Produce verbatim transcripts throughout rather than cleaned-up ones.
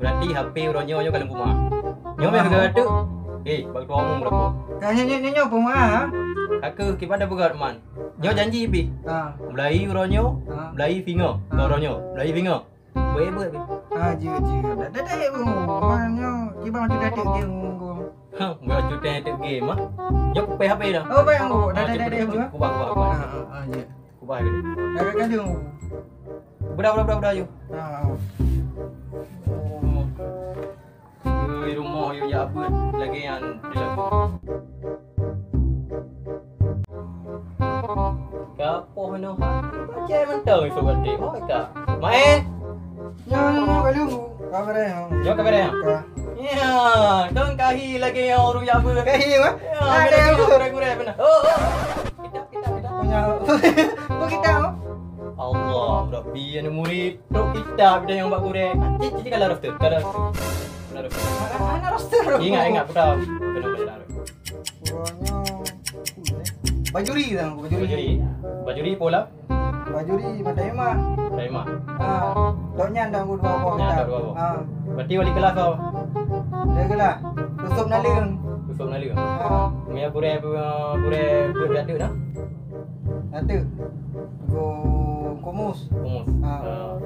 Berarti H P uroe nyoe nyoe ka lôn peumeu'ah. Nyoe meu'ah keu teuk. Eh, bak tuha umum berapa? Ka nyoe nyoe nyoe peumeu'ah. Ka keuh kiban dah peugah man. Nyoe janji pih. Ha. Mulai uroe nyoe, ha, mulai singoh. Ha. Uroe nyoe, mulai singoh. Beuet-beuet pih. Ah, jeuet jeuet. Dah dah dah. Man nyoe kiban cuti teuk game. Ha, buat cuti teuk game ah. Nyoe kupéh H P dah. Oh, baik. Dah dah dah. Kubah kubah kubah. Ah, ah, ah, jeuet. Kubah. Dah dah dah. Beudah beudah beudah beudah yuk. Ah. Oh. Di rumah yuk ya abut lagi yang dilaku. Kapoh noh ha. Baca mentang itu berarti. Oh ka. Mai. Nyoe nyoe nyoe kalu. Kabar ya. Nyoe kabar ya. Ka. Ya, dong kahi lagi yang orang ya abut. Kahi mah. Ya, ada yang gureh-gureh benar. Oh, oh. Kita kita kita. Punya. Bu kita. Allah, Rabbi yang murid. Trok kitab dah nyang bak gurèe. Cit, cit, kalau roster, kalau roster. Kalau roster. Hana, hana roster. Ingat, ingat, aku tahu. Kena belajar. Bajuri dah, bajuri. Bajuri. Bajuri pola. Bajuri mata emak. Mata emak. Ha, dok nyan dah dua boh. Nyan dah dua boh. Ha. Berarti wali kelas kau. Wali kelas. Yusuf Nalung. Yusuf Nalung. Ha. Mia gurèe, gurèe, gurèe, gurèe dah. Nate. Go komus. Komus. Ha. Ha.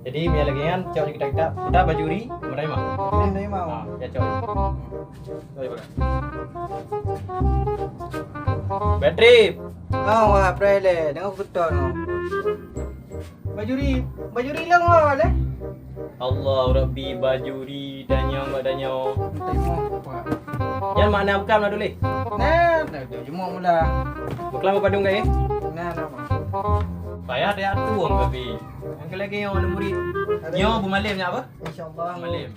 Jadi, mia lagèe nyan, cok kitab-kitab. Kitab bajuri, menerima. Bajuri menerima. Ha, ya, cok. Cok, cok. Batri. Oh, wah, pray le. Dengar aku betul. Bajuri, bajuri lang wah le. Allah Rabbi, bajuri. Danyong bak danyong. Entah mau apa. Nyan makna beukelam na tuléh. Nah, dah tu jumuk mula. Beukelam bak padum kai? Nah, nama? Payah dah tuang tapi. Yang ke lagi yang ada murid. Ada. Nyoe bumalem nyak apa? Insyaallah. Bumalem.